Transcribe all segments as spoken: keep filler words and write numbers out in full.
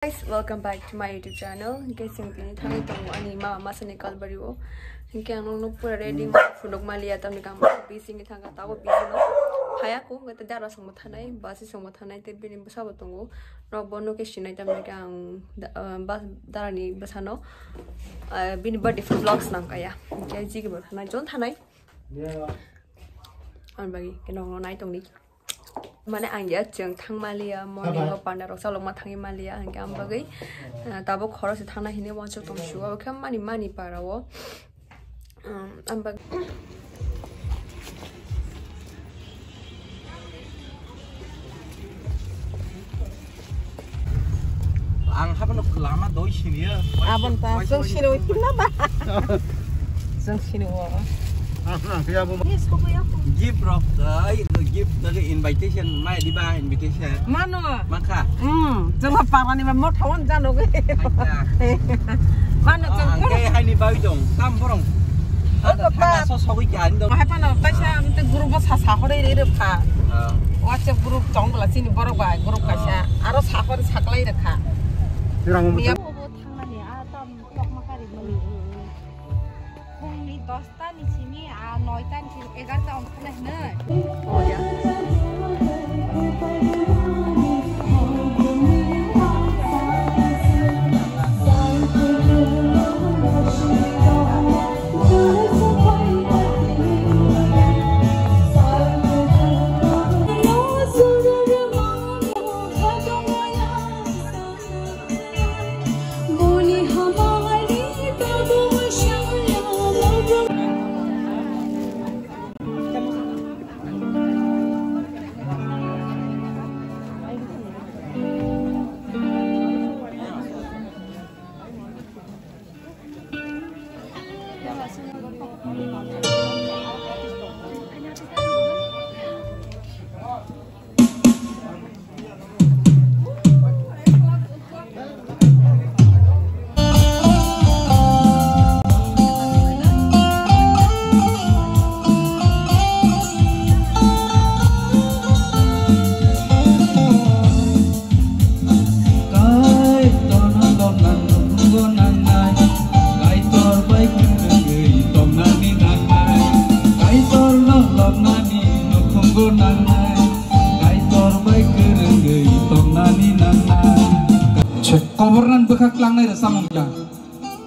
Guys, welcome back to my YouTube channel. Hinkhe chwng tini thangwi tongo ani mama masani kalbari o. Hinkhe ang nokno pura ready ma phunuk maliya, tamni kang busy wngwi thangkha, tabuk busy no. Phaya ko, hinkhe dara songbo thanai, basi songbo thanai, tei bini bwsabo tongo. Rok bono khe sinai, tamni khe ang da-, ah, bas-, darani bwsano, ah, bini birthday vlogs nang kaya. Hinkhe jigi bo thanai, jon thanai. Ang bagi khe nokno nai tongdi. Mane ang ya chwng thang maliya, morning o panda rok chalokma thangwi maliya, hinkhe ang bagwi, ah, tabuk khoroksa thangna hinwi uansuk tong sio, abo khe mani mani para o. Um, ang bagwi Ang habono lama doi siniya. Abon ta chwng sini wi kimna ba? Chwng sini wo. Yes, ko ko ya ko. Gift rok doi, no gift doi invitation, mai di ba invitation. Mano. Maka. Hmm, chwng ba parani ba motha wan jano ge. Acha. Mano chwng ang ko. Ke hai ni bai dong, tam borong. Ada thana so sogwi ke ani dong. Hai pano kaisa amte group sa sa hore re re pha. Ah. WhatsApp group tong bla chini borok bai group kaisa. Aro sakon saklai rwkha. Tirang miya. Bo thangnani a tam tokma kari mani. Phungni dos ta ni simi a noi ta ni simi egar ta ongkhornai hwnwi. Oh, ya. Kaitorno lobna nukhungo nangnai, Kaitor bai kwrwngwi tongnani nangnai, Kaitorno lobnani nukhungo nangnai, Kaitor bai kwrwngwi tongnani nangnai. Kobornani bwkha klangnai rw samung ya.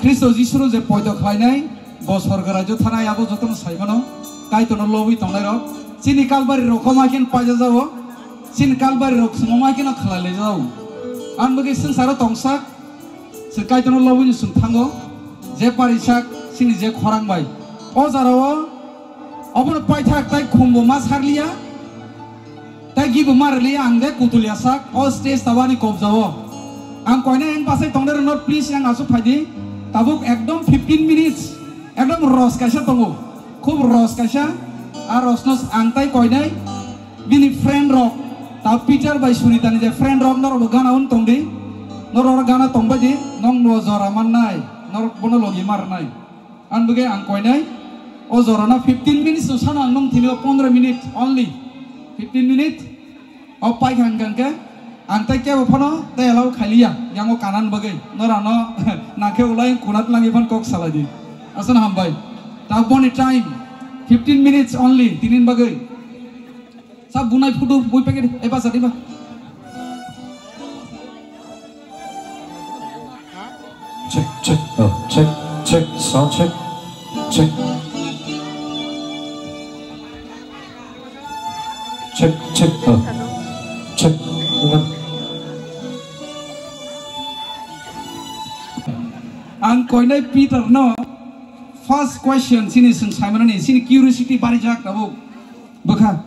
Khristo Jisuro je poito khlainai bo sorgo rajyo thanai abo jotono saimano, Kaitorno lobwi tongnairok. Chini Kalbari rok kho ma khe paijajao, chini Kalbari rok chwngno ma kheno khlai laijao. Ang bagwi swngcharo tongsak, chwng Kaitorno lobwini chwng thango, je parisak chini je khorang bai. O jarao obono paithak tai khumbo ma sarliya. Tei gibo ma rwliya ang de kutulia sak o stage tabani kobjao. Ang koinai ang bachai tongnai rwno please yang aswk phaidi. Tabuk ekdom fifteen minutes ekdom ros kaisa tongo. Khub ros kaisa. A rosno ang tai koinai bini friend rok ta Peter bai Sunita ni je friend rok norok bo gana un tongdi. Norok gana tongbaidi nong no jora mannai. Norok bono logi marnai. Ang bwkhe ang koinai o jorano fifteen minutes no sano ang nung thini o pondro minute only. Fifteen minute o paikha hwnkha hwnkhe ang tei kebo phano tei allow khailiya yang o kanan bagwi norano nangkhe ulai kunat langwi phan kok salai di. Aswk hambai. Ta boni time fifteen minutes only tinin bagwi. Sa bunai photo bui packet eba sa diba. Check, check, oh, check, check, sound check, check. Check, check, oh, check. Ang koinai Peter no first question sini sung Simon ni sini curiosity bari jak tabuk. Bwkha.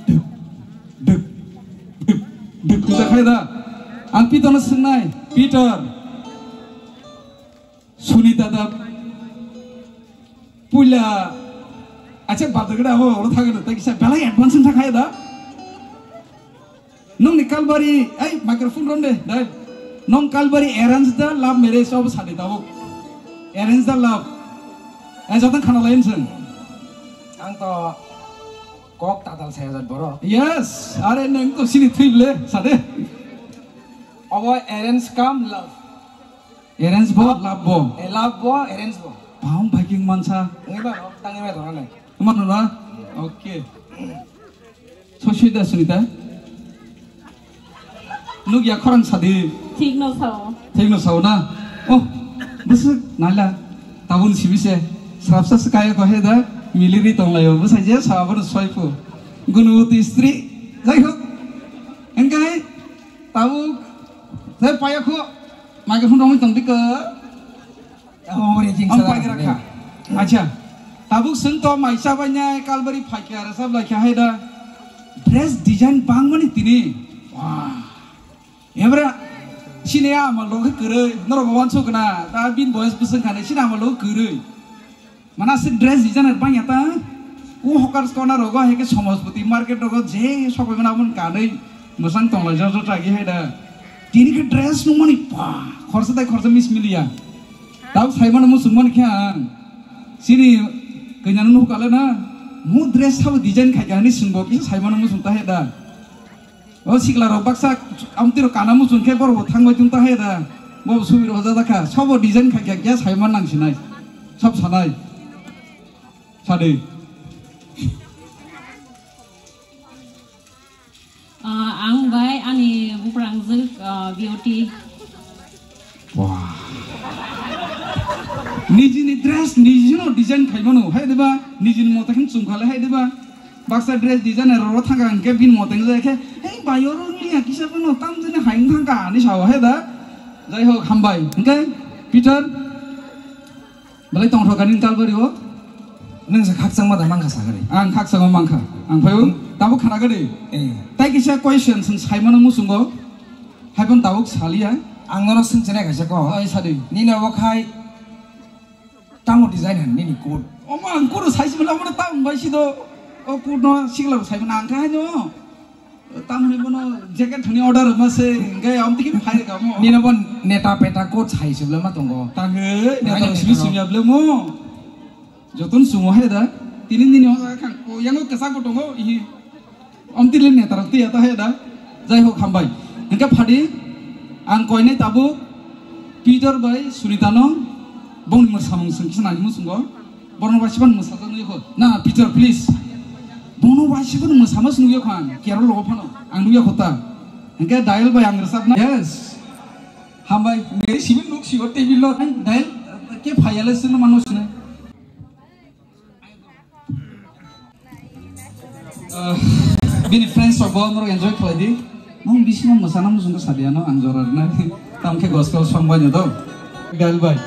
Duk, duk, duk, duk, duk, duk, khe da. Ang Peter no swngnai, Peter. Sunita da. Puila. Acha, badagada ho, oro thagada, ta kisa belai advance wngkha khe da. Nongni Kalbari, ai, microphone ron de, dai. Nong Kalbari arrange da love marriage obo sadi tabuk. Arrange da love. Ai, jotong khana lain sung. Ang to Kok tatal saya jat borok. Yes, are nang to sini thui le, sade. Obo arrange cum love. Arrange bo, love bo. Eh, love bo, arrange bo. Bang biking mansa. Wngwi mano, tangwi mano, tangwi mano. Mano na? Okay. Sosi da Sunita. Nuk ya khorang sadi. Thik no sao. Thik no sao na. Oh, bwswk naila. Tabun sibise. Srapsa swkaya ko he da. Miliri tonglayo. Bwsai je sa abono soipu. Gunubuti stri. Jai hok. Engkai. Tabuk. Jai payakho. Microphone rongwi tong dikka. Ang paigra kha. Acha. Tabuk swng to maisa bainai kalbari phaikha rwchap laikha hai da. Dress design bangmani tini. Wah. Ebra sini ama loge kwrwi norok wansuk na ta bin boys bwswng khani sini ama loge kwrwi. Mana se dress designer bangya ta. U hawkers corner rogo hai ke Samajpati market rogo je sokoi mana abun kanwi. Mwsang tonglaijak jotagi hai da. Tini khe dress nungmani pa khorsa tai khorsa miss miliya. Tau saimano muchungmani khe ang. Chini kainyano nuhukale na. Mu dress sabo design khaikha hinwi swngbo kisa saimano muchung ta hai da. O sikla rok baksa amtwi rok kana muchung khe borok bo thangbai tong ta hai da. Bo subi rok jajak kha. Sabo design khaikha khe saiman nang sinai. Sab sanai. Sadi. Ah, ang bai ani buprang jwk, ah, beauty. Wah. Nijini dress nijino design khaimano hai diba, nijini mota khin chumkhale hai diba. Baksa dress designer ro thangka hingke bin mota wngkha khe, "Hey, bai oro wngya kisa bono tam jani hai wngkha," ani sao hai da. Jai hok, hambai. Hingke Peter, belai tongthok ani kalbari o. Nung se khakchangma da mangkha sakari. Ang khakchangma mangkha. Ang phai o, tabuk khana gadi. Eh. Tai kisa question sung saimano musungo. Hai pon tabuk saliya. Ang nono sung chenai kaisa ko. Ai sadi. Nini obo khai tamo design han nini coat. Omo ang kuru saisi mala omo tamo bai sido. O coat no sikla sai mala ang khai no. Tamoni bono jacket thani order ma se, hingke amtwi khe phai rwkha mo. Nino bo neta peta coat sai se bwlema tongo. Tangwi, neta simi simi ya bwlemo. Joton sumo hai da. Tini nini o jaga khang, o yango kwchak bo tongo, ihi. Amtwi le neta rok twi ya ta hai da. Jai hok, hambai. Hingke phadi, ang koinai tabuk Peter bai Sunita no bongni mwsamung swng kisa nani musungo. Bono waisa phano mwsajak nugwi kho. Na, Peter, please. Bono waisa phano mwsama se nugwi kho ang. Carol logo phano. Ang nugwi kho ta. Hingke dial bai ang rwchapna. Yes. Hambai. Meri simin nuk sigo table lo. Dial ke phayale sino mano sino. Ah, bini friends rok bo norok enjoy khlai di. Nong bisingo mwsana muchung khe sadiya no ang jora rwnai. Tam khe gospel song bai no do. Dial bai.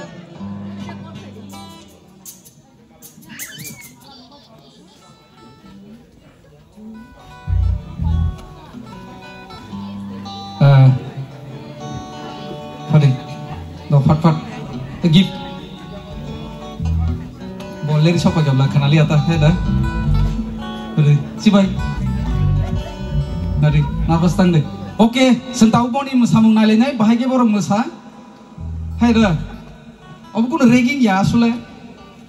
Ah. Pade. Do phat phat. Te gift. Bo leri sopa jabla khana liya ta, he da. Pade. Sibai. Nari, nabas tang de. Okay, sentau boni mwsamung nai lai nai, bahai ke borok mwsa. Hai da. Obo kuno ragging ya asole.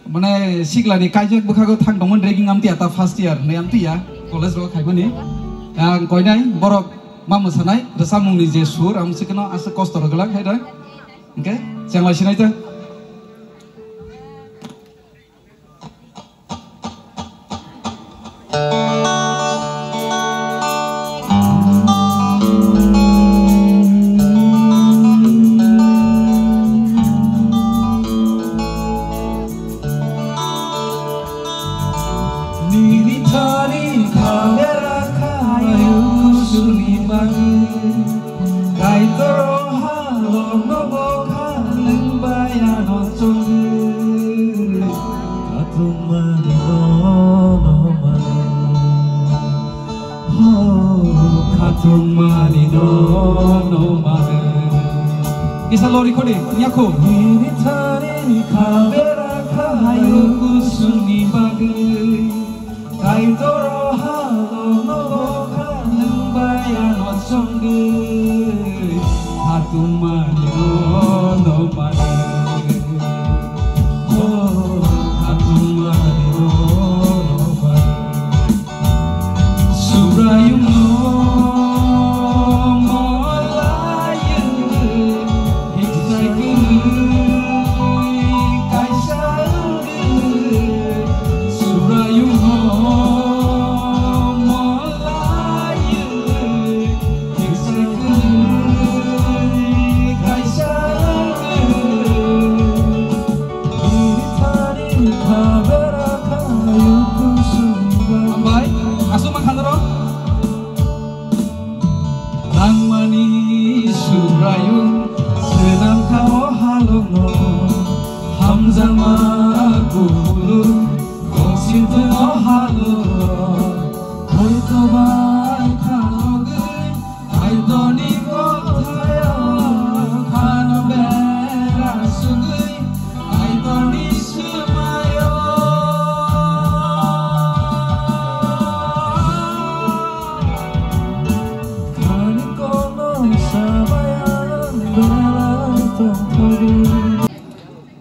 Mane sikla ni kaijak bwkhago thang tongmani ragging amtwi ya ta first year hinwi amtwi ya college rogo khaimani. Ang koinai borok ma mwsanai rwchapmung ni je sur ang sikno aswk kosto rwglak hai da. Hingke chenglai sinai ta. Nini thani khabera khayo kusuni bagwi. Kaitor o halok no bokha nwng bai ano chongwi. Khatung mani no no mani. Ho, khatung mani no no mani. Kisa lori khodi, nyakho. Nini thani khabera khayo kusuni bagwi. Kaitor o halok no bokha nwng bai ano chongwi. Khatung mani no no mani. Ho, khatung mani no no mani. Subraiyung no molayung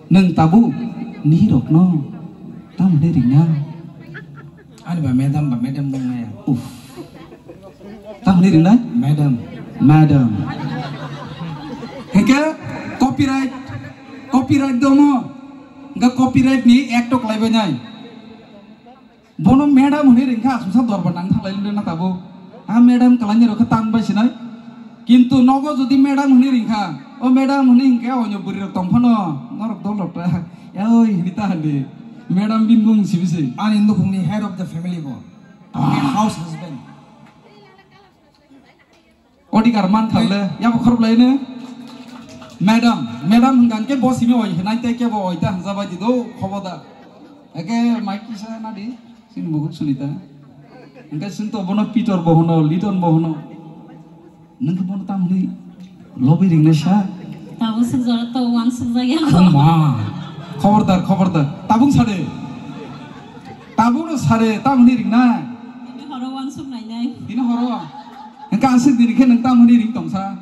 Nwng tabuk nihirokno tamni ringna? Ani ba madam ba madam nang naya. Uff. Tamni ringna? Madam. Madam. Hingke copyright, copyright domo. Hingke copyright ni act o kalaibai nai. Bono madam hwnwi ringkha, aswksa dorbar nang thanglai lide na tabuk. A madam kwlainai rokhe tang bai sinai. Kintu nogo jodi madam hwnwi ringkha, o madam hwnwi hinkhe onyo bwrwi rok tong phano norok dol rok ta. Oi hwnwi ta hwnwi. Madam bini bumung sibi se. Ani nukhungni head of the family bo. Ah. House husband. Odikar man khalle, yabo khorok laino. Madam, madam hwnkha hwnkhe bo simi oi hwnai tei kebo oi ta hwnjabai di do, khobo da. Eke mic kisa nadi, sini muguk suni ta. Hwnkhe sini to bono Peter bo hwno, Liton bo hwno. Nwng khe bono tamni lobby ringnai sa? Tabuk sukjak to uansukjak ya. Oh ma. Khobordar, khobordar. Tabuk sade. Tabuk no sade, tamni ringnai. Ini horo uansuk nainai. Ini horo. Hingke aswk dini khe nwng tamoni ring tongsa.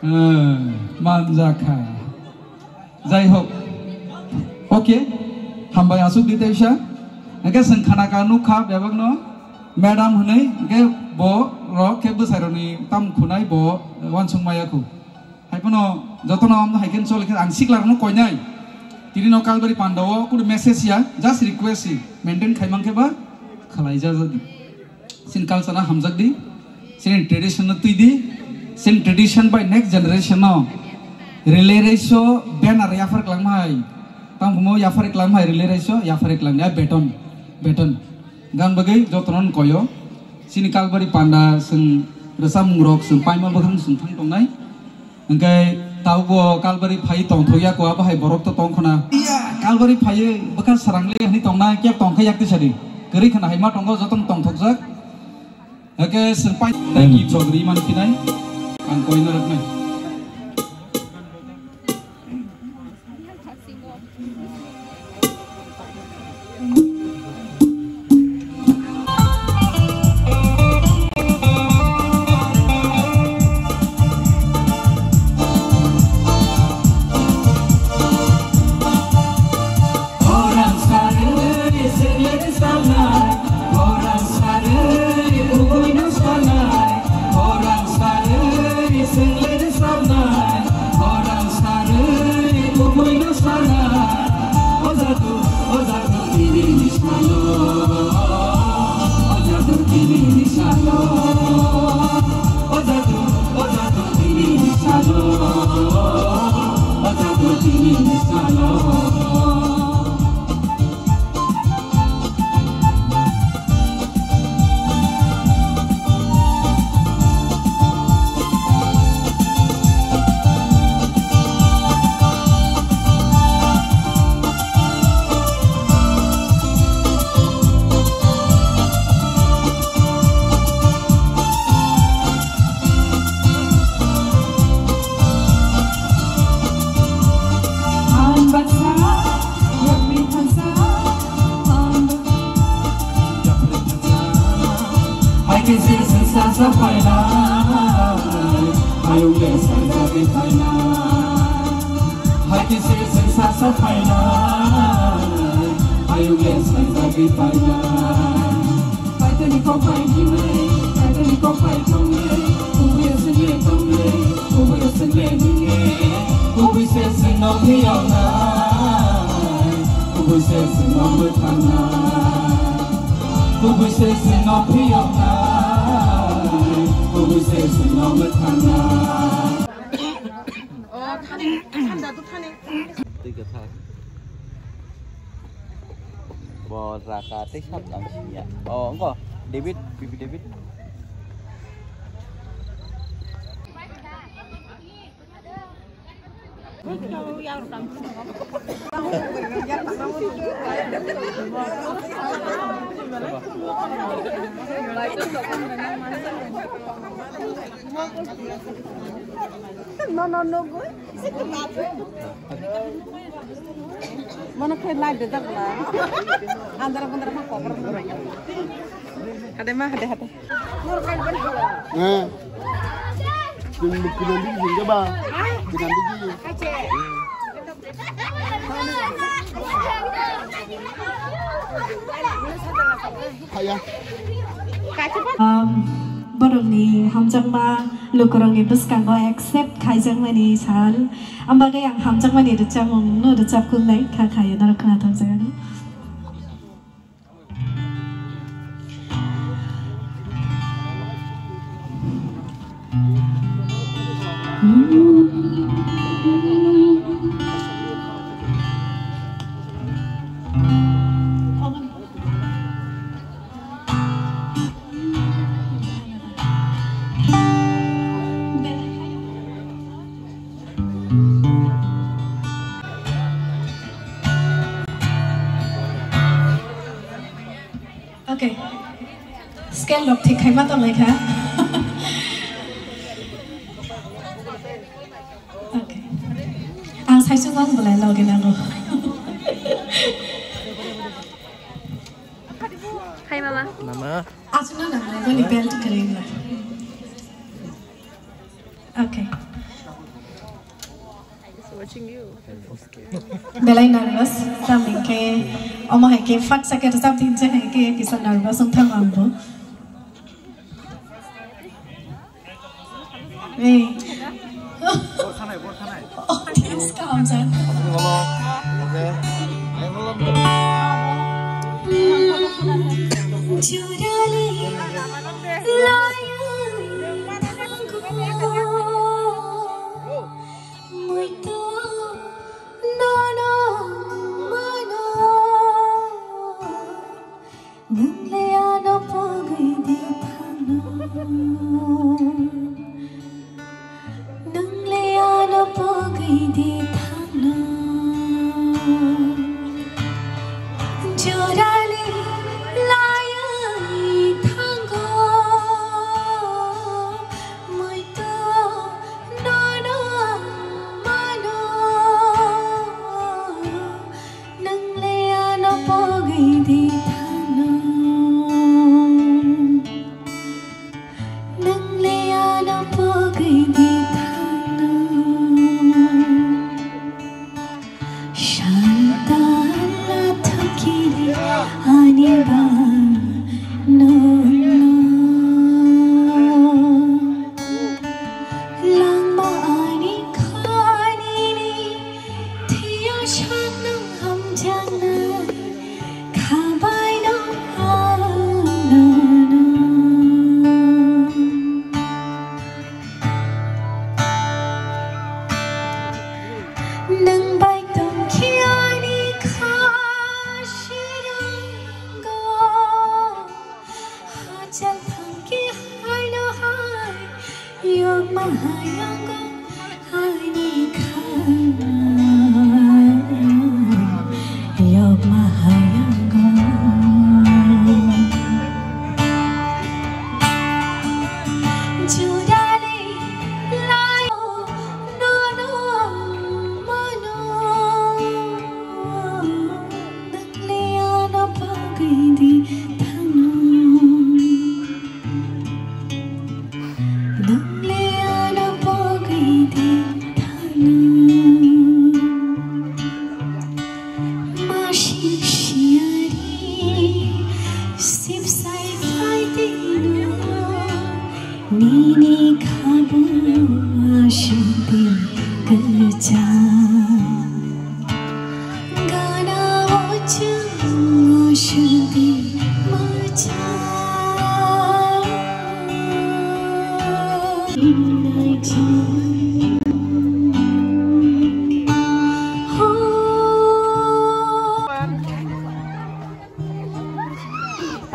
Eh, manjakha. Jai hok. Okay. Hambai aswk di teisa. Hingke swng khana ka nukha bebak no. Madam hwnwi hingke bo rok khe bwsai rokni tam khunai bo uansuk maya khu. Hai phano jotono amno hai khe choli khe ang sikla rokno koinai. Tini no Kalbari panda o kudu message ya, just request si maintain khai man khe ba khalai ja jadi. Sin culture no hamjak di, sin tradition no twi di, sin tradition by next generation no relay race o banner yaphar klang hai, tang bumo yaphar klang hai relay race o yaphar klang ya beton, beton. Gan bagwi jotono koyo. Sini Kalbari panda sing rwchapmung rok sing paima bwkhang sing thang tongnai. Hingke tabukbo Kalbari phai tongthokya kua bahai borok to tongkhona. Iya, Kalbari phai bwkha sarang le hwnwi tongnai kep tongkha yak tisadi. Kwrwi khana hai ma tongo jotono tongthokjak. Hake sing pai thank you chogri man kinai. Ang koina raknai. Orang sarui kubui no sana. O jadu, o jadu tini ni salo. O jadu tini ni salo. O jadu, o jadu tini ni salo. O jadu tini ni salo. Hai khe se sengsa sa phainai, hayung le sanjagwi phainai. Hai khe se sengsa sa phainai, hayung le sanjagwi phainai. Paitani kok bai himwi, paitani kok bai thangwi, kubui aswk le tongwi, kubui aswk le himwi, kubui se sengno phiyoknai, kubui se sengno mwthangnai, kubui se sengno phiyoknai, kubui se sengno mwthangnai. O thani, thanda tu thani. Twi kwthar. Bo raka tei sap tang siniya. O, wngkha David, bibi David. No, no, no, go. Mono khe light de dakla. Andara bandara ma kokor. Hade ma, hade, hade. Eh. Um, borokni hamjakma lukurokni bwskango accept khaijakmani sal. Ang bagwi ang hamjakmani rwchapmung no rwchap kungnai kha khayo norok khna thangjakgo. Okay. Scale rok thik khaima tonglaikha. Okay. Ang saisung ang belai logi nango. Hai mama. Mama. Asuna nango boni belt kering la. Okay. Watching you. Belai nervous, tamni ke omo hai ke fat sa ke rwchap din je hai ke kisa nervous wng thang ang bo. Hey. Audience ka hamjak. Jurali laya thango. Muitu nono mano, nwng le ano pogwi di thangno. Nwng le ano pogwi di thangno. Jorali laiwi thango. Muitu nono mano, nwng le ano pogwi di thangno. Nwng le ano pogwi di thangno. Santa la thokiri ani ba no no. Langma ani khanini thiyo saknang hamjaknai khabai no ano no. Nwng bai tongkhe ani kha sirango. Hachal thangkhe haino hai yokma hayango ani kha. Yokma hayango. Jurali layo nono mano. Nwng le ano pogwi di thangno. Nwng le ano pogwi di thangno. Masing siyari sipsai phai tino, nini khabu aswk di kwchang. Gana o chwng o sudi macha.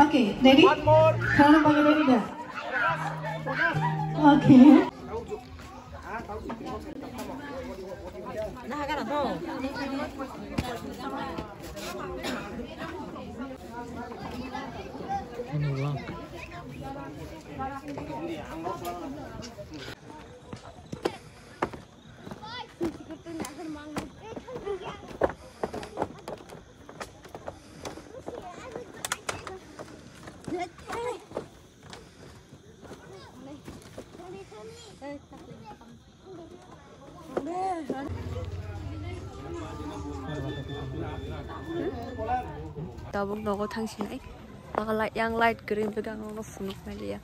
Okay, ready? One more. Khana bagwi ready da? Okay. Tabuk nogo thangsinai. Yang light green pegang nogo phunuk maliya.